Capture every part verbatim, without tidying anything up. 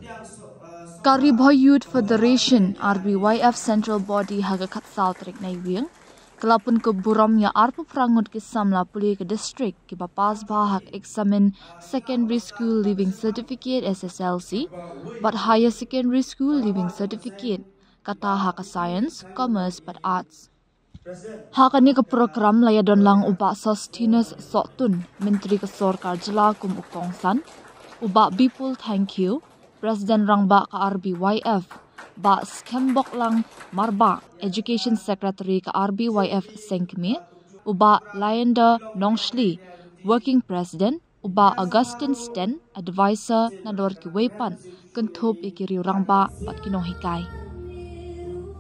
Ka Ri Bhoi Youth Federation, R B Y F, Central Body ha ka khatsaw tarik Naiwieng ka la pynkup burom ïa arphew phra ngut ki samla pule ka district kiba pass bha ha ka eksamin Secondary School Leaving Certificate, S S L C, bad Higher Secondary School Leaving Certificate, kata ha ka Science, Commerce bad Arts. Ha kane ka program la ïadon lang u Bah Sosthenes Sohtun, Myntri ka Sorkar Jylla kum u kongsan, u Bah Bipul Thangkhiew, President Rangbah ka R B Y F, Bah Skhemboklang Marbah, Education Secretary ka R B Y F Sengkmie, u Bah Laiender Nongshli, Working President, u Bah Augustine Sten, Advisor, nalor kiwei pat kynthup ïa ki riew rangbah bad ki nonghikai.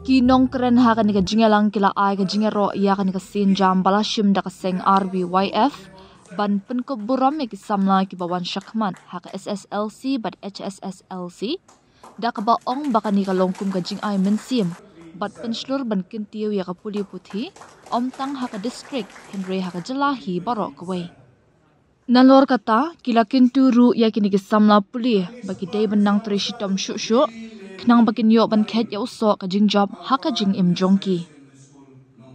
Ki nongkren ha kane ka jingïalang ki la ai ka jingïaroh ïa kane ka sienjam ba la shim da ka seng R B Y F ban pynkup burom ïa ki samla kiba wan shakhmat ha ka S S L C bad H S S L C, da kaba ong ba kane ka long kum ka jingai mynsiem bad pynshlur ban kyntiew ïa ka pule puthi, ym tang ha ka district hynrei ha ka jylla hi baroh kawei. Nalor kata, ki la kyntu ruh ïa kine ki samla pule ba ki dei ban nang trei shitom shuh shuh, khnang ba kin ïoh ban khet ïa u soh ka jingjop ha ka jingim jong ki.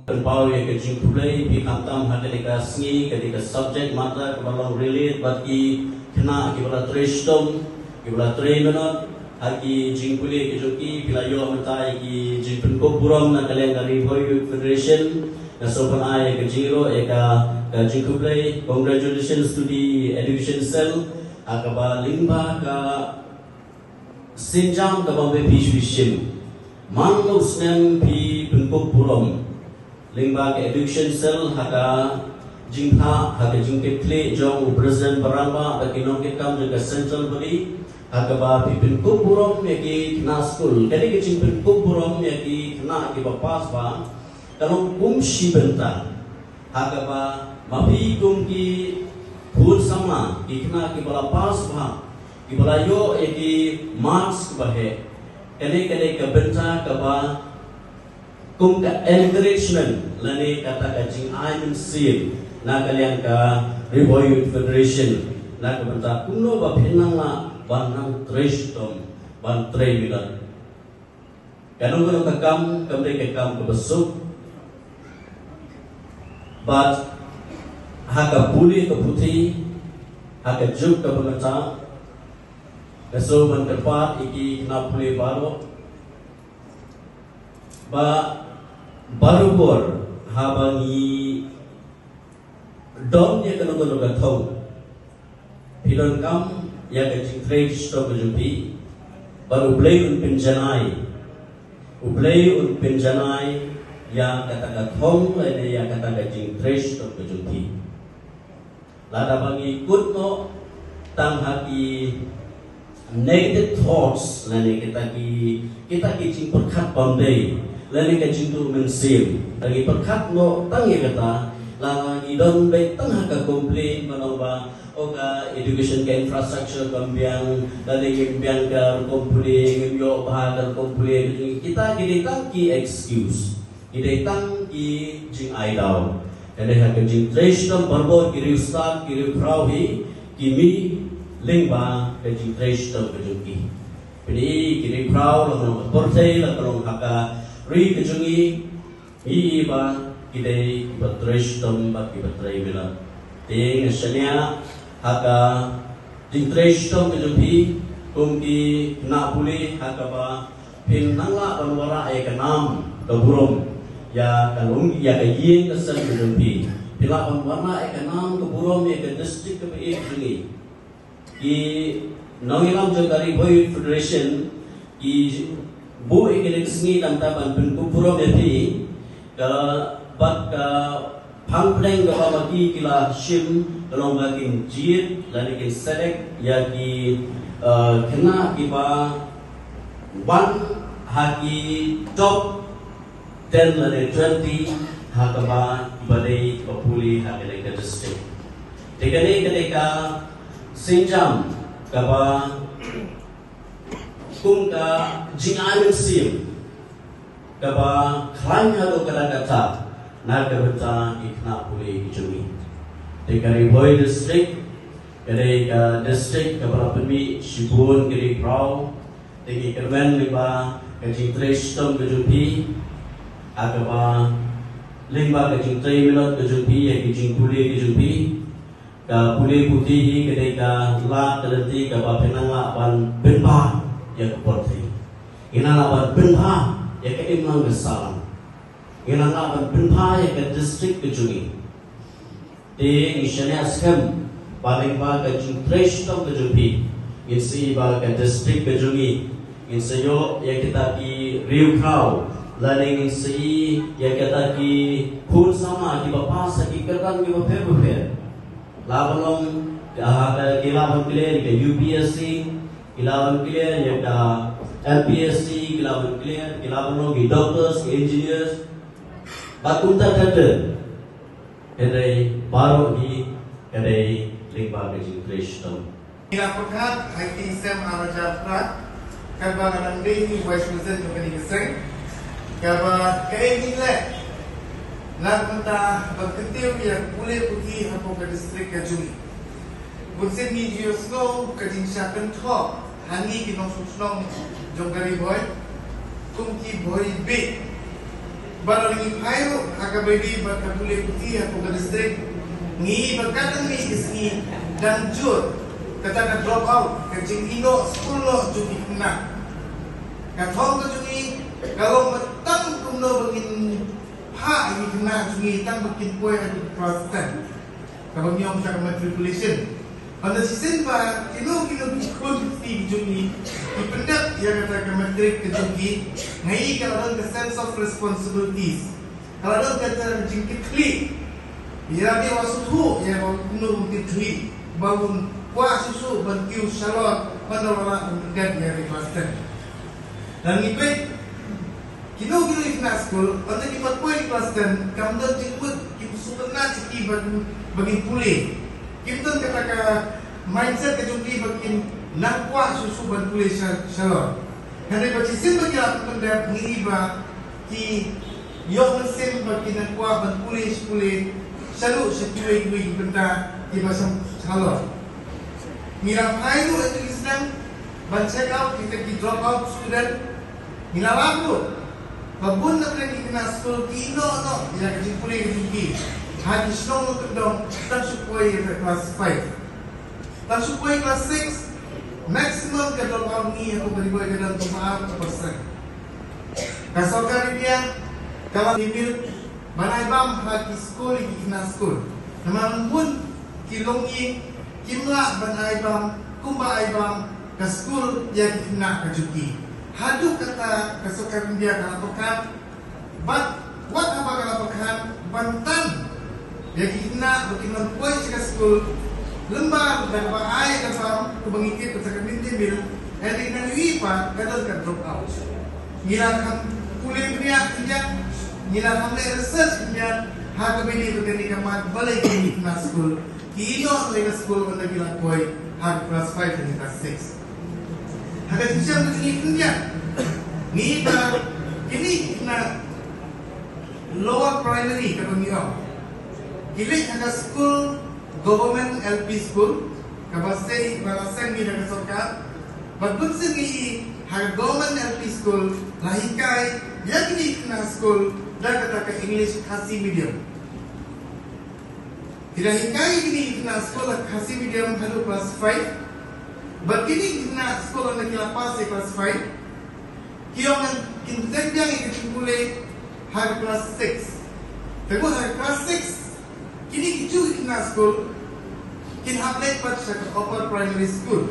Pynpaw ïa ka jingkhublei ïa phi khamtam ha kane ka sngi, kane ka subject matter kaba long relate bad ki khynnah kiba la trei shitom, kiba la trei mehnat ha ki jingpule ki jong ki. Phi la ïoh mynta ïa ki jingpynkup burom na ka liang ka Ri Bhoi Youth Federation. Nga sngewbha ban ai ïa ka jingïaroh, ïa ka, ka jingkhublei, congratulations to the education cell ha kaba lyngba ka sienjam kaba phi phi shim. Man la u snem phi pynkup burom lyngba ka education cell ha ka jingthoh, ha ka jingkitkhlieh jong u President ba rangbah bad ki nongkitkam jong ka Central Body, ha kaba phi pynkup burom ïa ki khynnah skul. Kane ka jingpynkup burom ïa ki khynnah kiba pass bha ka long kum shi bynta ha kaba ma phi kum ki khun samla, ki khynnah kiba la pass bha, kiba la ïoh ïa ki marks kiba heh, kane ka dei ka bynta kaba kum ka encouragement lane kata ka jingai mynsiem na ka liang ka Ri Bhoi Youth Federation, na ka bynta kumno ba phin nang lah ban nang trei shitom, ban trei mehnat. Kano kano ka kam kam dei ka kam kaba suk. Bad ha ka pule ka puthi, ha ka juk kaba mynta, nga sngewbha ban kyrpad ïa ki khynnah pule baroh ba barabor haba ngi don ïa kano kano ka thong, phi donkam ïa ka jingtrei shitom ka jong phi, bad U Blei un pynjanai, U Blei un pynjanai ïa kata ka thong lane ïa kata ka jingtrei shitom ka jong phi. Lada ba ngi kut noh tang ha ki negative thoughts lane kita ki, kita ki jingpyrkhat bymdei lane ka jingduh mynsiem. Lada ngi pyrkhat noh tang ïa kata, lada ngi don beit tang ha ka complain ban ong ba, oh, ka education, ka infrastructure kam biang, lane ngim biang ka rukom pule, ngim ïoh bha ka rukom pule, kita ki dei tang ki excuse. Ki dei tang ki jingai daw. Ka dei ha ka jingtrei shitom barabor ki riewstad, ki riewkhraw hi ki mih lyngba ka jingtrei shitom ka jong ki. Phi i ki riewkhraw la ka long ha ka pyrthei, la ka long ha ka ri ka jong ngi, ngi i ba ki dei kiba trei shitom bad kiba trei mehnat. Te nga shaniah ha ka jingtrei shitom ka jong phi kum ki khynnah pule, ha kaba phin nang lah ban wanrah ïa ka nam ka burom ïa ka long, ïa ka ïing ka sem ka jong phi. Phin lah ban wanrah ïa ka nam ka burom ïa ka district kaba ïeit jong ngi. Ki nongïalam jong ka Ri Bhoi Youth Federation ki buh ïa kane ka sngi namar ban pynkup burom ïa phi, ka bad ka phang pdeng kaba ma ki ki la shim ka long ba kin jied lane kin select ïa ki, eh, khynnah kiba wan ha ki top ten lane twenty ha kaba, ba dei ba pule ha kane ka district. Te kane ka dei ka sienjam kaba kum ka jingai mynsiem kaba khlaiñ haduh katta katta na ka bynta ki khynnah pule ki jong ngi. Te ka Ri Bhoi District Ka dei ka district kaba la pynmih shibun ki riewkhraw. Te ngi kyrmen lyngba ka jingtrei shitom ka jong phi, ha kaba lyngba ka jingtrei minot ka jong phi ïa ki jingpule ka jong phi. Ka pule puthi hi ka dei ka lad ka lynti kaba phin nang lah ban pynbha ïa ka pyrthei. Ngin nang lah ban pynbha ïa ka imlang ka sahlang. Ngin nang lah ban pynbha ïa ka district ka jong ngi. Te ngi shaniah skhem ba lyngba ka jingtrei shitom ka jong phi, ngin sa ïohi ba ka district ka jong ngi, ngin sa ïoh ïa kita ki riewkhraw, lane ngin sa ïohi ïa kita ki khun samla kiba pass ha ki kyrdan kiba pher bapher. La ban long, ah, ki la ban clear ïa ka U P S C, ki la ban clear ïa ka M P S C, ki la ban clear, ki la ban long ki doctors, ki engineers. Bad kumta ter ter. Ka dei baroh hi, ka dei lyngba ka jingtrei shitom. Ngi la pyrkhat ha ki snem ar hajar phra, katba nga dang dei Vice President jong kane ka seng, kaba kaei ngi leh na ka bynta ban kyntiew ïa ka pule puthi hapoh ka district ka jong ngi. Bunsien ngi ju ïohsngew ka jingshah kynthoh ha ngi ki nongshong shnong jong ka Ri Bhoi kum ki Bhoi beit. Bad lada ngi phai ruh ha kaba ïadei bad ka pule puthi hapoh ka district, ngi ba katto katne ki sngi dang jur kata ka drop out, ka jingïehnoh skul noh jong ki khynnah. Ka thong ka jong ngi ka long ba tang kumno ba ngin phah ïa ki khynnah jong ngi tang ba kin poi ha ki class ten. Kaba ngi ong ka matriculation. Hynda shisien ba kino kino ki khun ki kti ki jong ngi ki pyndep ïa kata ka matric ka jong ki, nga i ka la don ka sense of responsibilities. Ka la don kata ka jingkitkhlieh ïa lade, wat sngewthuh ïa ba kumno un kit thuh, ba un kwah shuh shuh ban kiew shalor hynda la lah ban pyndep ïa ka class ten. Lada ngi peit kino kino ki khynnah skul, hynda ki pat poi class ten, kam don jingmut, kim sngewtynnat shuh ki ban, ban kin pule. Kim don kata ka mindset ka jong ki ba kin nang kwah shuh shuh ban pule sha, shalor. Hynrei ba shisien ba ki la pyndep, ngi i ba ki ïoh mynsiem ba kin nang kwah ban pule shi pule shaduh sha kiwei kiwei ki bynta kiba sham shalor. Ngi la phai ruh ïa ki snem ban check out kita ki drop out student. Ngi la lap ruh ba bun na pdeng ki khynnah skul ki ïehnoh noh ïa ka jingpule ka jong ki ha ki shnong kyndong tang shu poi ïa ka class five. Tang shu poi class six, maximum ka drop out ngi hapoh ka Ri Bhoi ka don kumba ar percent. Ka sorkar India ka la email ban ai bam ha ki skul ïa ki khynnah skul. Namar bun ki longïing kim lah ban ai bam kumba ai bam ka skul ïa ki khynnah ka jong ki. Haduh kata ka sorkar India ka la pyrkhat, bad wat haba ka la pyrkhat ban tan ïa ki khynnah ba kin wan poi sha ka skul, lyngba da kaba ai ka bam kaba ngi tip kata ka mid day meal, hynrei ngi ïohi pat ka don ka drop out. Ngi la kham pule bniah khyndiat, ngi la kham leh research khyndiat ha kaba ïadei bad kane ka mat balei ki khynnah skul ki ïehnoh ïa ka skul hynda ki la poi ha ka class five ne class six. Ha ka jingshem ka jong ngi khyndiat, ngi i ba kine ki khynnah lower primary kaba ngi ong, ki leit ha ka skul, government L P school, kaba sei ba la seng beit da ka sorkar. Bad bunsien ngi i ha ka government L P school la hikai ïa kine ki khynnah skul da kata ka English Khasi medium. Ki la hikai ïa kine ki khynnah skul ha Khasi medium haduh class five. Bad kine ki khynnah skul hynda ki la pass ïa class five, ki ong ngan kin bteng biang ïa ka jingpule ha ka class six. Te ha ka class six, kine kijuh ki khynnah skul kin hap leit pat sha ka upper primary school.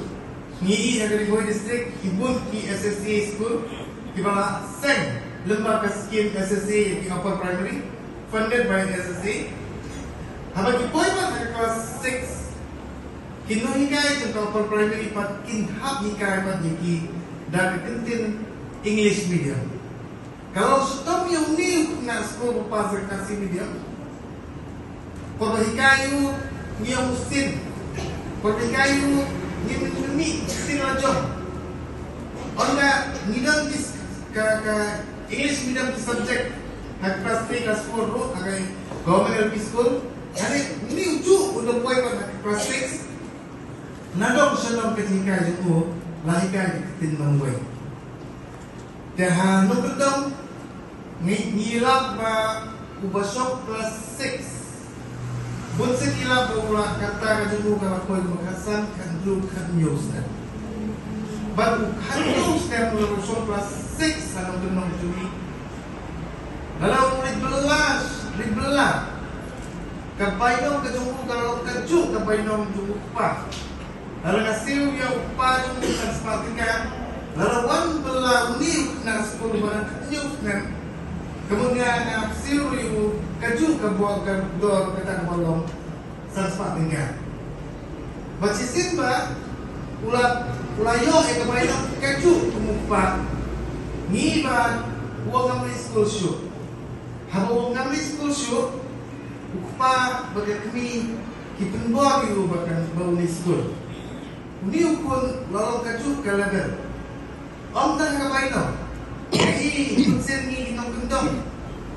Ngi i ha ka Ri Bhoi District ki bun ki S S A school kiba la seng lyngba ka scheme S S A ïa ki upper primary, funded by S S A. Haba ki poi pat ha ka class six, ki nonghikai jong ka upper primary pat kin hap hikai pat ïa ki da ka kyntien English medium. Ka long shitom ïa une u khynnah skul ba pass ha ka Khasi medium. Por ba hikai u, ngi ong u sien. Por ba hikai u, ngi mih, mih sien la jong. Hynda ngi don ki s-, ka, ka English medium ki subject ha class three, class four ruh ha ka government L P school. Hynrei une u juh u dang poi pat ha class six. Shalom ka jinghikai jong u, la hikai ka ktien nongwei. Te ha nongkyndong ngi, ngi lap ba u ba shong class six. Bun sien ngi lap ba u la, kata ka jong u ka la poi ba khatsan, khathynriew, khathynñiew snem. Bad u khathynñiew snem u la shong class six ha nongkyndong jong ngi. Lada u rit bylla, rit bylla. Ka bainong ka jong u ka la long kajuh ka bainong jong u kpa. Lada nga siew ïa u kpa jong u san spah tyngka. Lada wan bylla une u khynnah skul ba dang khathynñiew snem. Ka mut nga, nga siew ïa u kajuh ka bor ka dor kata ka ba long san spah tyngka. Bad shisien ba u la, u la ïoh ïa ka bainong kajuh kum u kpa. Ngi ba u ong ngam leit skul shuh. Haba u ong ngam leit skul shuh, u kpa bad ka kmie ki pynbor ïa u ba kan, ba un leit skul. Une u khun la long kajuh ka level. Ym tang ha ka bainong. Ngi, bun sien ngi ki nongkyndong,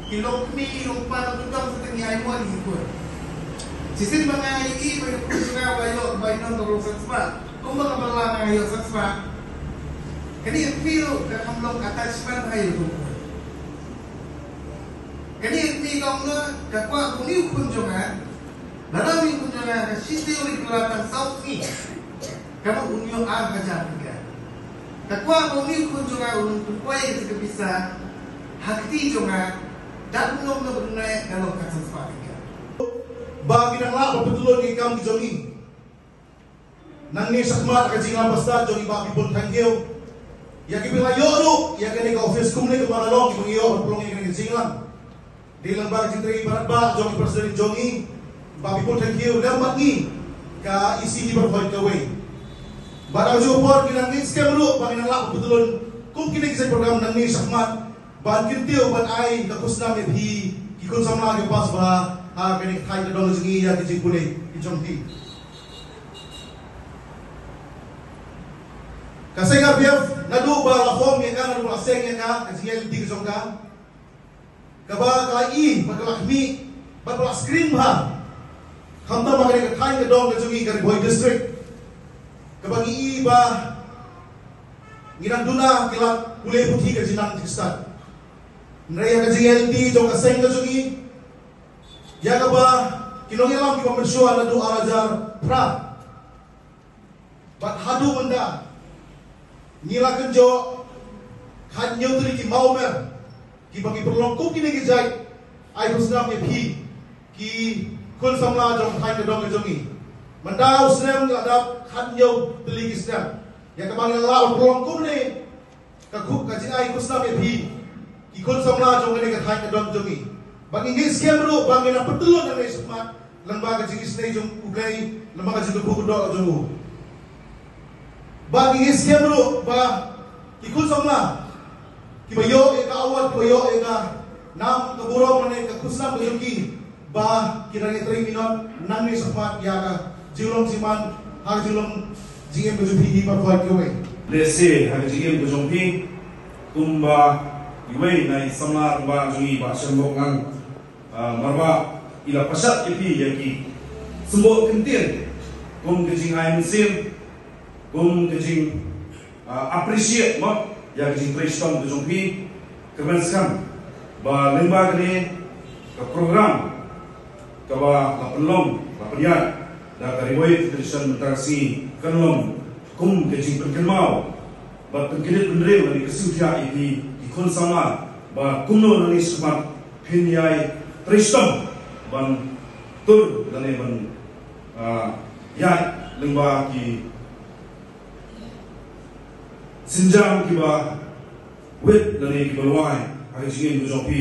ki long kmie, ki long kpa nongkyndong, sa tang ngi ai mo ïa ki khun. Shisien ba nga ïohi ba u khun jong nga u la ïoh bainong ka long san spah. Kumba ka bylla nga ïoh san spah. Kane ka kmie ruh ka kham long attachment ha ïa u khun. Kane ka kmie ka ong, ka kwah ba une u khun jong nga, lada une u khun jong nga ka shisiew rit bylla tang saw sngi, ka mut un ïoh ar hajar tyngka. Ka kwah ba une u khun jong nga un pynpoi ïa ka pisa ha kti jong nga, da kumno kumno ba dang leh, da long khatsan spah tyngka. Ba ngi dang lah ban pyntylun ïa ki kam ki jong ngi. Nangne shakhmat ka jingïalam ba stad jong i Bah Bipul Thangkhiew. Ïa kiba la ïoh ruh ïa kane ka office kumne kumba la long, kiba ngi ïoh ban pynlong ïa kane ka jingïalam. Dei lyngba ka jingtrei paidbah jong i President jong ngi, Bah Bipul Thangkhiew, lem bad ngi ka E C hi baroh kawei. Bad ha kajuh ka por ngi nang ngeit skhem ruh ba ngin nang lah ban pyntylun kum kine ki jait program nangne shakhmat. Ban kyntiew ban ai ka khusnam ïa phi ki khun samla kiba pass bha ha kane ka thaiñ ka dong ka jong ngi ïa ki jingpule ki jong phi. Ka seng R P F naduh ba la form ïa ka, naduh ba la seng ïa ka, ka jingïaid lynti ka jong ka, kaba ka la i bad ka la khmih bad ka la screen bha, khamtam ha kane ka thaiñ ka dong ka jong ngi ka Ri Bhoi District, kaba ngi i ba ngi nang duna ki la pule puthi ka jingnang jingstad. Hynrei ïa ka jingïaid lynti jong ka seng ka jong ngi, ïa kaba ki nongïalam kiba mynshuwa naduh ar hajar phra bad haduh mynta, ngi la kynjoh khathynñiew tylli ki mawmer kiba ngi pynlong kum kine ki jait ai khusnam ïa phi ki khun samla jong ka thaiñ ka dong ka jong ngi. Mynta u snem ngi la dap khathynñiew tylli ki snem ïa kaba ngi la lah ban pynlong kumne ka khup ka jingai khusnam ïa phi ki khun samla jong kane ka thaiñ ka dong jong ngi. Ba ngi ngeit skhem ruh ba ngin nang pyntyllun nangne shakhmat lyngba ka jingisynei jong U Blei, lyngba ka jingkyrkhu kyrdoh jong u. Ba ngi ngeit skhem ruh ba ki khun samla kiba ïoh ïa ka award, kiba ïoh ïa ka nam ka burom lane ka khusnam ka jong ki, ba ki dang ïatrei minot nangne shakhmat ïa ka jinglong jingman ha ka jinglong jingim ka jong phi hi baroh kawei. Lehse ha ka jingim ka jong phi, kumba iwei na i samla rangbah jong ngi Bah Shyam Bok Ngang, ah, marwah i la pashat ïa phi ïa ki symbol kyntien kum ka jingai mynsiem, kum ka jing, ah, appreciate mo ïa ka jingtrei shitom ka jong phi. Kyrmen skhem ba lyngba kane ka program kaba la pynlong, la pynïaid da ka Ri Bhoi Federation mynta ka sngi, kan long kum ka jingpynkynmaw bad pynkyndit pynrem lane ka siewthiah ïa ki, ki khun samla ba kumno nangne shakhmat phin ïai trei shitom ban tur lane ban, ah, ïaid lyngba ki sienjam kiba wit lane kiba lwai ha ka jingim ka jong phi.